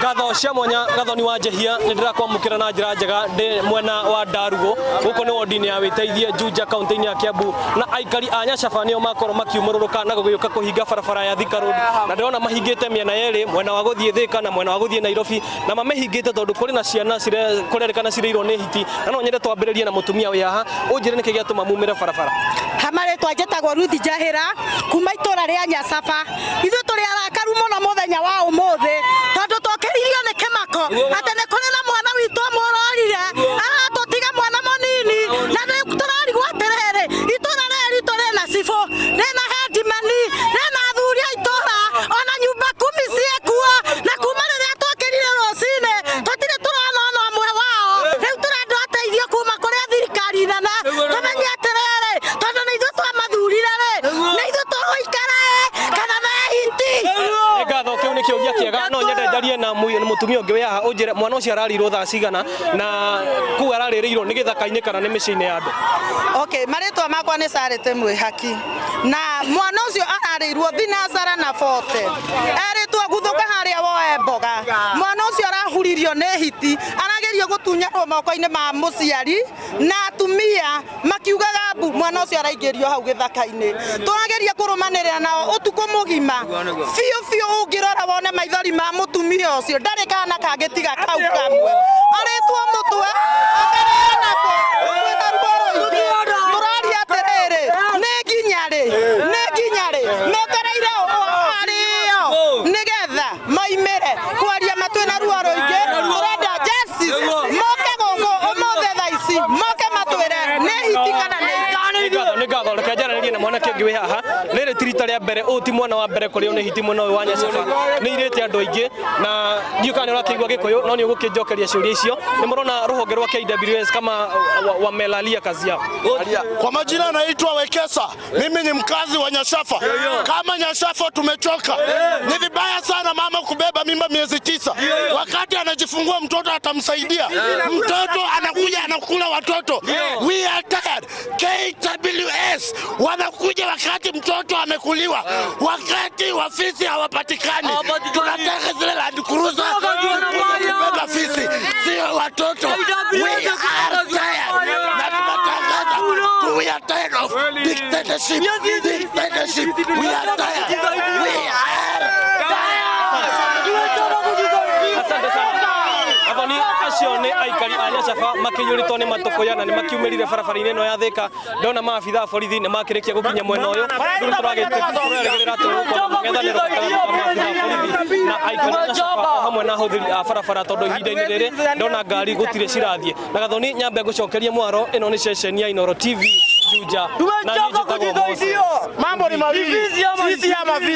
Ngatho cia mwanya Gathoni wa Njehia nĩ ndĩrakwamũkĩra na njĩra njega ndĩ mwena wa Ndarugo gũkũ nĩ wodi-inĩ ya Wĩteithie Juja kaunti-inĩ ya Kiambu na aikari a Nyacaba nĩo makorwo makiumũrũrũka na gũgĩũka kũhinga barabara ya Thika Road na ndĩrona mahingĩte mĩena yerĩ mwena wa gũthiĩ Thika na mwena wa gũthiĩ Nairobi na mamĩhingĩte tondũ kũrĩ na ciana kũrerĩkana cirĩirwo nĩ hiti na no nyende twambĩrĩrie na mũtumia wĩ haha ũnjĩre nĩkĩ gĩatũma mumĩre barabara. Ha marĩtwa njĩtagwo Ruth Njahĩra kuma itũra rĩa Nyacaba. Ithuĩ tũrĩ arakaru mũno mũthenya wa ũmũthĩ tondũ twokĩririo nĩ kĩmako atĩ nĩ kũrĩ na mwana witũ ũmwe ũrorire aratũtiga mwana mũnini na nĩ tũrarigwo atĩrĩrĩ itũra rĩrĩ ritũ rĩna cibũ rĩna hendimani rĩna athuri a itũra ona nyumba kumi ciĩkuo na kuma rĩrĩa twokĩrire rũcinĩ tũtirĩ tũrona ona ũmwe wao. Rĩu tũrenda ũteithio kuma kũrĩ thirikari nene tũmenye atĩrĩrĩ tondũ nĩ ithuĩ twamathurire rĩ nĩ ithuĩ tũgũikara ĩ kana nĩ hiti. Nĩ ngatho, kĩu nĩ kĩũria kĩega. No nyende njarie na mũtumia ũngĩ wĩ haha ũnjĩre mwana ũcio ararirwo thaa cigana na kũu ararĩrĩirwo nĩ gĩthaka-inĩ kana nĩ mĩciĩ-inĩ ya andũ. Okay, marĩtwa makwa nĩ Charity Mwĩhaki na mwana ũcio ararĩirwo thinacara na bote erĩtwo guthũka harĩa woe mboga. Mwana ũcio arahuririo nĩ hiti, aragerio gũtunyanwo moko-inĩ ma mũciari na atumia makiugaga mbu, mwana ũcio araingĩrio hau gĩthaka-inĩ. Tũrageria kũrũmanĩrĩra nao ũtukũ mũgima biũ biũ, ũngĩrora wone maithori ma mũtumia ũcio, ndarĩ kana kangĩ tiga kau kamwe, arĩtwo mũtwe akarĩo nako twĩna ruo rũingĩ. Tũraria atĩrĩrĩ, nĩ nginya rĩ, nĩ nginya rĩ metereire arĩo nĩgetha maimĩre kwaria ma twĩna ruo rũingĩ. Tũrenda justice, moke gũkũ ũmũthĩ thaa ici, moke matwĩre nĩ hiti kana nĩ Nĩ ngatho, nĩ ngatho. Reke njaranĩrie na mwanake ũngĩ wĩ haha. Rĩrĩ ti rita rĩa mbere, ũyũ ti mwana wa mbere kũrĩo nĩ hiti mwena ũyũ wa Nyacaba. Nĩ irĩte andũ aingĩ na ndiũĩ kana nĩ ũrakĩigua Gĩkũyũ no nĩ ũgũkĩnjokeria ciũria icio. Nĩ mũrona rũhonge rwa KWS kama wamelalia kazi yao? Kwa majina naitwa Wekesa, mimi ni mkazi wa Nyashafa. Kama Nyashafa tumechoka. Ni vibaya sana mama kubeba mimba miezi 9. Wakati anajifungua mtoto atamsaidia. Mtoto anakuja anakula watoto. We are tired. KWS wanakuja wakati mtoto amekuliwa, wakati wafisi hawapatikani. Tunataka zile Land Cruiser zikuje kubeba fisi, sio watoto. We are tired. Na tunatangaza, we are tired of dictatorship. Dictatorship. We are tired. We are Asante sana. Gathoni, acio nĩ aikari a Nyacaba makĩiyũrĩtwo nĩ matũkũya na nĩ makiumĩrire barabara-inĩ ĩno ya Thĩka. Ndona maabitha a borithi nĩ makĩrĩkia gũkinya mwena ũyũ. Rĩu tũragĩrĩra tũgũkorwo mũng'ethanĩro gatagatĩ ka maabitha a borithi na aikari a Nyacaba o hamwe na ahũthĩri a barabara tondũ ihinda-inĩ rĩrĩ ndona ngari gũtirĩ cirathiĩ. Na Gathoni, nyambe ngũcokerie mwaro, ĩno nĩ ceceni ya Inooro TV Juja na niĩ njĩtagwo Moses. Mambo ni mawili. Sisi ama